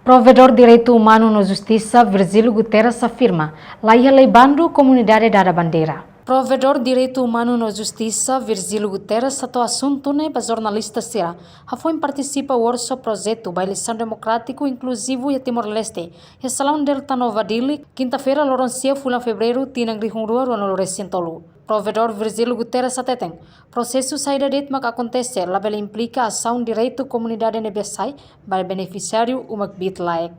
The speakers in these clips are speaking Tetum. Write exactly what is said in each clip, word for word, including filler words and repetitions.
Provedór Direitu Umanu no Justisa, Virgílio Guterres, afirma la iha lei bandu komunidade dada bandeira. Provedór Direitu Umanu no Justisa, Virgílio Guterres, hato'o asuntu ne'e ba jornalista sira hafoin partisipa workshop projetu ba eleisaun demokrátiku inkluzivu iha Timor-Leste, iha Salaun Delta Nova Dili, kinta-feira, loron sia, fulan Fevereiru, tinan rihun rua ruanulu resin tolu. Provedór Virgílio Guterres hateten, prosesu saida de'it mak akontese labele implika asaun direitu komunidade ne'ebé sai ba benefisiáriu uma kbiit-laek.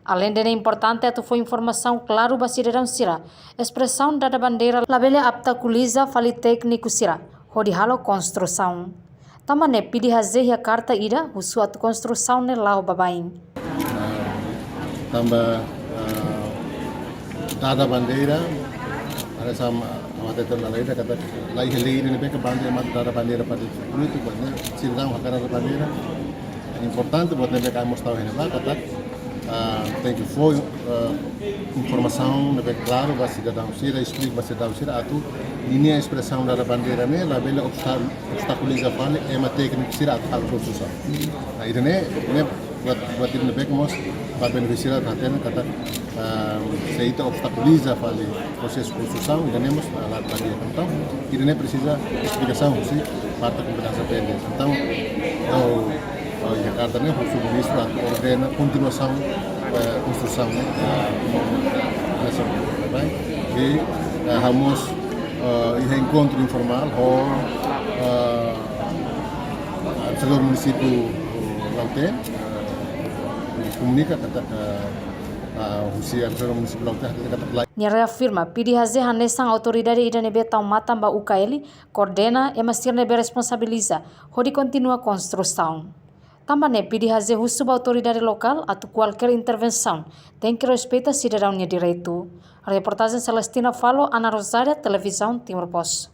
Aleinde ne'e, importante atu fó informasaun klaru ba sidadaun sira, espresaun dada bandeira labele obstakuliza fali tékniku sira hodi halo konstrusaun. Tanba ne'e, P D H J iha karta ida husu atu konstrusaun ne'e la'o baibain. Tanba, ah, dada bandeira, ada sama, sama tetan dala ida katak la iha lei ne'ebé ke bandeira, mak dada bandeira para itu, itu buat ne'e, sidadaun hakarak dada bandeira. Importante buat ne'ebé ke ami mós tau iha ne'ebá katak, ah, tenke fó, ah, informasaun ne'ebé klaru ba sidadaun sira, esplika ba sidadaun sira atu ninia espresaun dada bandeira ne'e labele obsta-, obstakuliza fali ema tékniku sira atu halo konstrusaun. Nah, ida-ne'e, ne'e buat, buat ida ne'ebé ke mós ba benefisiáriu hatene katak, ah, se ita obstakuliza fali prosesu konstrusaun, ida-ne'e mós, ah, la, la di'ak. Entaun, ida-ne'e presiza esplikasaun husi parte kompetente. Entaun, ha'u, ha'u iha karta ne'e husu ministru atu ordena kontinuasaun, eh, konstrusaun, eh, nessa, bem? I, eh, ha'u mós, eh, iha enkontru informál ho, eh, administradór munisípiu Lautém, eh, komunika katak, eh, husi administradór munisípiu Lautém, katak la. Nia reafirma, P D H J hanesan autoridade ida ne'ebé tau matan ba U K L, koordena ema sira ne'ebé responsabiliza hodi kontinua konstrusaun. Tanba ne'e, P D H J husu ba autoridade lokál atu kualkér intervensaun tenke respeita sidadaun nia direitu. Reportajen Celestina Falo, Ana Rosária, Televizaun Timor Post.